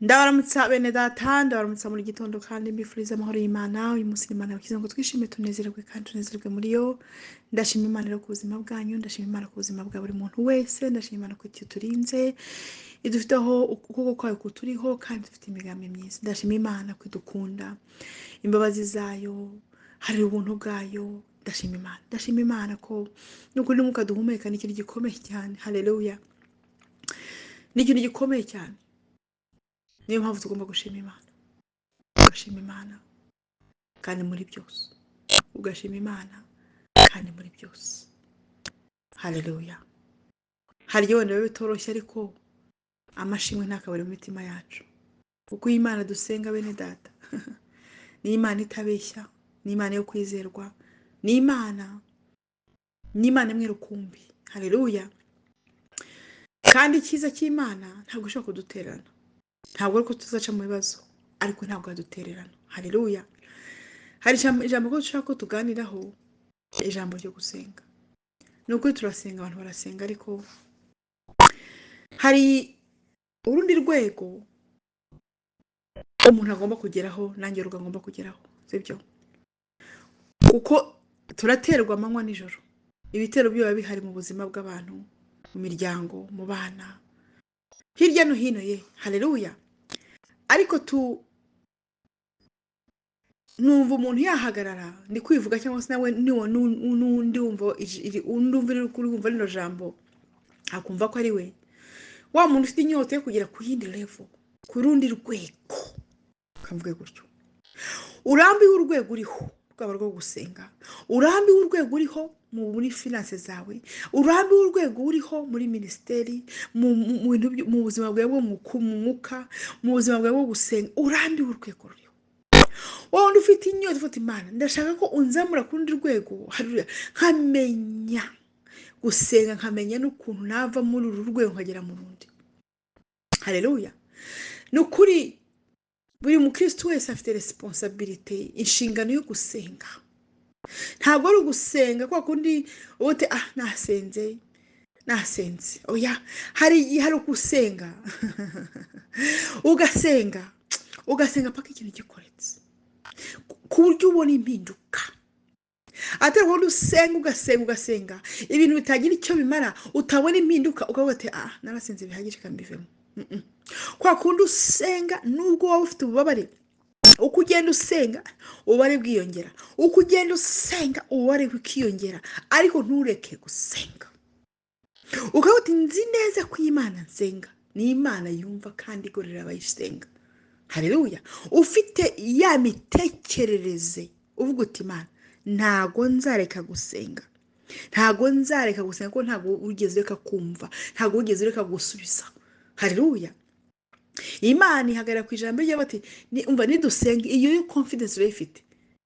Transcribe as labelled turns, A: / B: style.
A: Ndabaramutsa bene data, ndabaramutsa muri gitondo kandi mbifuriza amahoro y'Imana. Uyu munsi Imana yakize ngo twishime, tunezerwe kandi tunezerwe muri yo. Ndashima Imana rero ku buzima bwanyu, ndashima Imana ku buzima bwa buri muntu wese, ndashima Imana ko iturinze, idufiteho ukuboko kwayo kuturiho kandi dufite imigambi myiza. Ndashima Imana ko idukunda, imbabazi zayo, hari ubuntu bwayo. Ndashima Imana, ndashima Imana ko n'ukuri n'umwuka duhumeka ni ikintu gikomeye cyane. Haleluya, ni ikintu gikomeye cyane. Niyo mpamvu tugomba gushima Imana, ugashima Imana kandi muri byose, ugashima Imana kandi muri byose. Haleluya. Hari igihe wenda biba bitoroshye, ariko amashimwe ntakabure mu mitima yacu, kuko iyi Imana dusenga bene data ni Imana itabeshya, ni Imana yo kwizerwa, ni Imana, ni Imana imwe rukumbi. Haleluya. Kandi icyiza cy'Imana ntabwo ishobora kudutererana, ntabwo ariko tuzaca mu bibazo, ariko ntabwo yadutererana. Haleluya. Hari ijambo ko dushaka ko tuganiraho, ijambo ryo gusenga. Ni ukuri turasenga, abantu barasenga, ariko hari urundi rwego umuntu agomba kugeraho, nanjye urugo agomba kugeraho, sibyo? Kuko turaterwa amanywa nijoro, ibitero biba bihari mu buzima bw'abantu, mu miryango, mu bana, hirya no hino ye. Haleluya. Ariko tu numva umuntu yahagarara, ndi kwivuga cyangwa se nawe n'undi wumva undi uri kumva rino jambo akumva ko ari we wa muntu ufite inyota yo kugera ku yindi level, ku rundi rwego, ukavuga gutyo. Urambiwe urwego uriho rwaba rwo gusenga, urambiwe urwego uriho muri finance zawe, urambiwe urwego uriho muri minisiteri, mu bintu mu buzima bwawe bwo mu mwuka, mu buzima bwawe bwo gusenga, urambiwe urwego ruriho. Wowe wundi ufite inyota, ufite Imana, ndashaka ko unzamura ku rundi rwego. Haleluya. Nkamenya gusenga, nkamenya n'ukuntu nava muri uru rwego nkagera mu rundi. Haleluya. Ni ukuri buri mukristo wese afite responsabilité, inshingano yo gusenga. Ntabwo ari ugusenga kwa kundi uba uti ah nasenze, nasenze. Oya, hari igihe hari ugusenga ugasenga, ugasenga paka ikintu gikoretse, ku buryo ubona impinduka. Atari wowe usenga, ugasenga, ugasenga ibintu bitagira icyo bimara, utabona impinduka, ukavuga ati ah narasenze bihagije kandi mbivemo. Kwa kundi usenga nubwo waba ufite ububabare, uko ugenda usenga ububabare bwiyongera, uko ugenda usenga ububabare bukiyongera, ariko ntureke gusenga. Ukavuga uti nzi neza ko Imana nsenga ni Imana yumva kandi igororera abayisenga. Haleluya. Ufite ya mitekerereze uvuga uti Imana ntago nzareka gusenga, ntago nzareka gusenga, kuko ntago wigeze ureka kumva, ntago wigeze ureka gusubiza. Haleluya. Imana ihagarara ku ijambo ryayo bati umva nidusenga, iyo yo confidence urayifite.